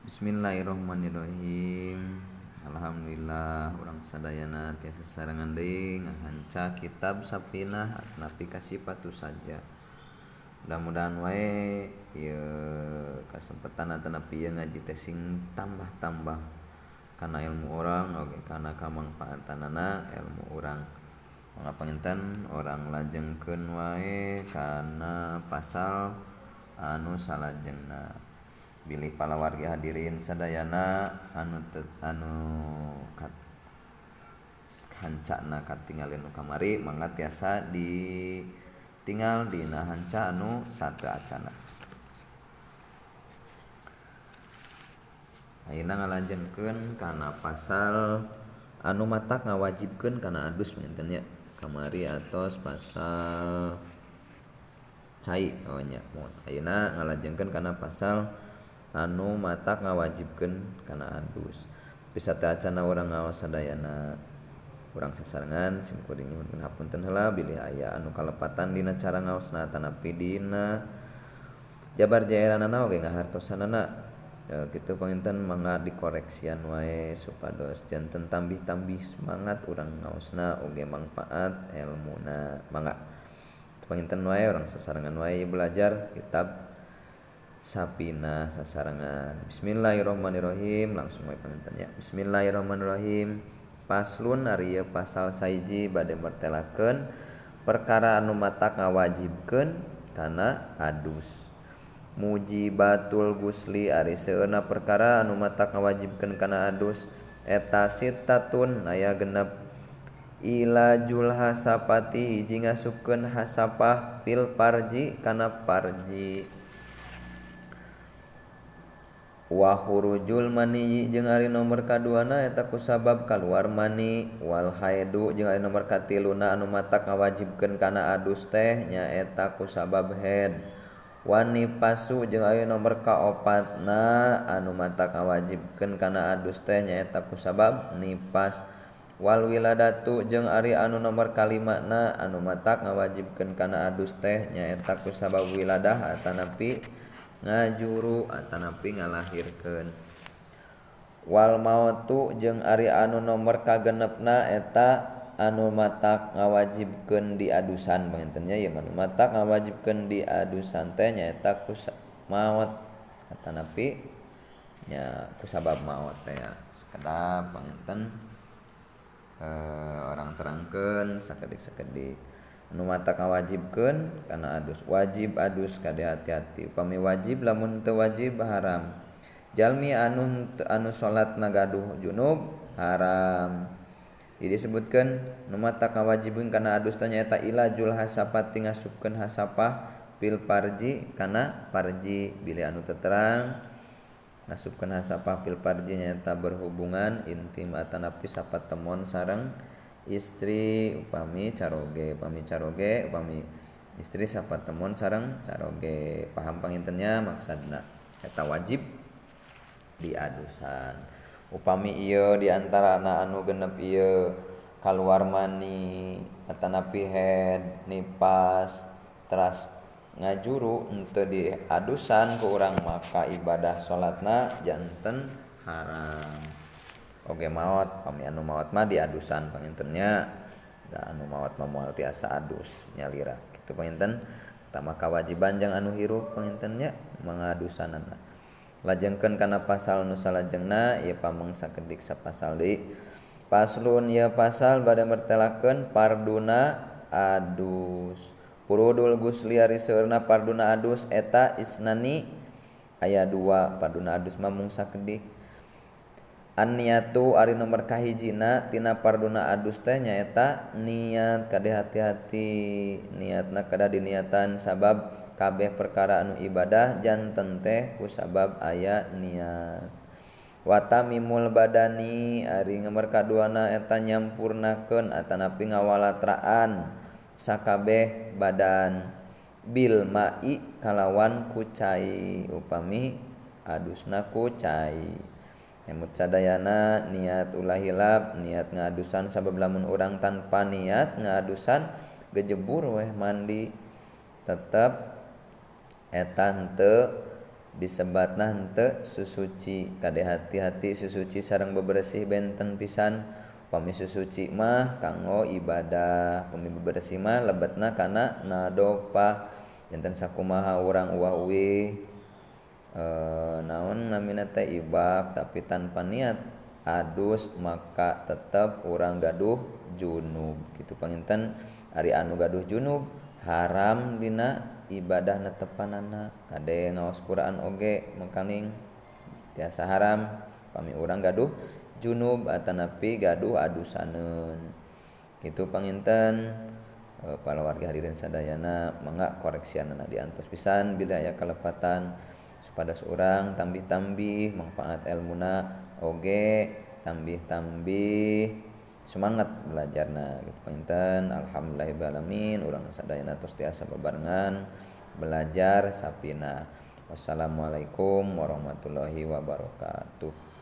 Bismillahirrahmanirrahim. Alhamdulillah urang sadayana tiasa sarengan deui ngahanca kitab Safinah atanapi kasipatu saja. Mudah-mudahan wae ieu kasempatan atanapi ieu ngaji teh sing tambah-tambah kana ilmu urang oge kana kamangfaatanana ilmu urang. Mangga panginten urang lajengkeun wae kana pasal anu salajengna. Bilih palawargi hadirin sadayana anu hancana katingalin nu kamari mangga tiasa ditinggal dina hanca anu sateuacana. Ayeuna ngalajengkeun kana pasal anu matak ngawajibkeun kana adus panginten nya. Kamari atos pasal cai oh nya. Ayeuna ngalajengkeun kana pasal anu matak ngawajibkeun kana adus. Bisa teh acana urang ngaos sadayana urang sasarengan sim kuring nyuhunkeun hapunten heula bilih aya anu kalepatan dina cara ngaosna atanapi dina jabar jaeranana oge ngahartosanana. Kitu panginten mangga dikoreksian wae supados janten tambih-tambih semangat urang ngaosna oge mangfaat elmuna. Mangga panginten wae urang sasarengan wae belajar kitab Safinah sasarengan. Bismillahirrahmanirrahim. Langsung wae panginten nya. Bismillahirrahmanirrahim. Paslon ari ieu pasal 1 bade mertelakeun perkara anu matak ngawajibkeun kana adus. Mujibatul gusli ari seueurna perkara anu matak ngawajibkeun kana adus eta sitatun aya genep. Ilajul hasapati hiji ngasupkeun hasapah fil parji kana parji. Wa khurujul mani jeung ari nomor kaduana eta kusabab kaluar mani. Wal haidu jeung ari nomor katiluna anu matak ngawajibkeun kana adus teh nyaeta kusabab haid. Wa nifasu jeung ari nomor kaopatna anu matak ngawajibkeun kana adus teh nyaeta kusabab nifas. Wal wiladatu jeung ari anu nomor kalimana anu matak ngawajibkeun kana adus teh nyaeta kusabab wiladah atanapi ngajuru atanapi ngalahirkeun. Wal mautu jeung ari anu nomor kagenepna eta anu matak ngawajibkeun di adusan panginten nya ieu mah matak ngawajibkeun di adusan teh nyaeta ku maot atanapi nya kusabab maot teh ya. Sakedap panginten orang terangkeun sakedik-sakedik anu matak ngawajibkeun kana adus. Wajib adus kade hati-hati. Upami wajib lamun teu wajib haram. Jalmi anu salatna gaduh junub haram. Jadi disebutkeun nu matak ngawajibkeun kana adus teh nyaeta ilajul hasapati ngasupkeun hasapah fil parji kana parji. Bilih anu teu terang ngasupkeun hasapah fil parji nyaeta berhubungan intim atanapi sapatemon sareng istri upami caroge, upami istri sapatemon sareng caroge. Paham pangintennya maksudna eta wajib diadusan. Upami ieu diantarana anu genep ieu kaluar mani atanapi haid nipas teras ngajuru henteu diadusan ku urang maka ibadah salatna janten haram. Oge maot, pami anu maot mah diadusan pangintennya. Da anu maot mah moal tiasa adus nyalira. Kitu panginten tama kawajiban jeung anu hirup pangintennya mangadusanana. Lajengkeun kana pasal nu salajengna ieu pameng sakedik sapasal deui. Paslon ieu pasal bade mertelakeun parduna adus. Purudul gusli ari seueurna parduna adus eta isnani aya 2. Parduna adus mah mung sakedik. An-niyatu ari nomor kahijina tina parduna adus teh nyaeta niat. Kade hati-hati niatna kada diniatan sabab kabeh perkara anu ibadah janten teh kusabab aya niat. Wa tamimul badani ari nomor kaduana eta nyampurnakeun atanapi ngawalatraan sakabeh badan bil ma'i kalawan ku cai upami adusna ku cai. Emut sadayana niat ulah hilap niat ngadusan sabab lamun urang tanpa niat ngadusan gejebur weh mandi tetep eta henteu Disebatna henteu susuci kade hati-hati susuci sareng bebersih benten pisan. Pami susuci mah kanggo ibadah, pami bebersih mah lebetna kana nadopah. Janten sakumaha urang uwah uwih naon namina teh ibak tapi tanpa niat adus maka tetep urang gaduh junub kitu panginten. Ari anu gaduh junub haram dina ibadah netepanana kade ngaos Quran oge makaning tiasa haram pami urang gaduh junub atanapi gaduh adusaneun kitu panginten. Para warga hadirin sadayana mangga koreksianana diantos pisan bila aya kalepatan supados urang tambih-tambih manfaat elmuna oge tambih-tambih semangat belajarna kitu panginten. Alhamdulillahirabbil alamin urang sadayana tos tiasa bebarengan belajar sapina. Wassalamualaikum warahmatullahi wabarakatuh.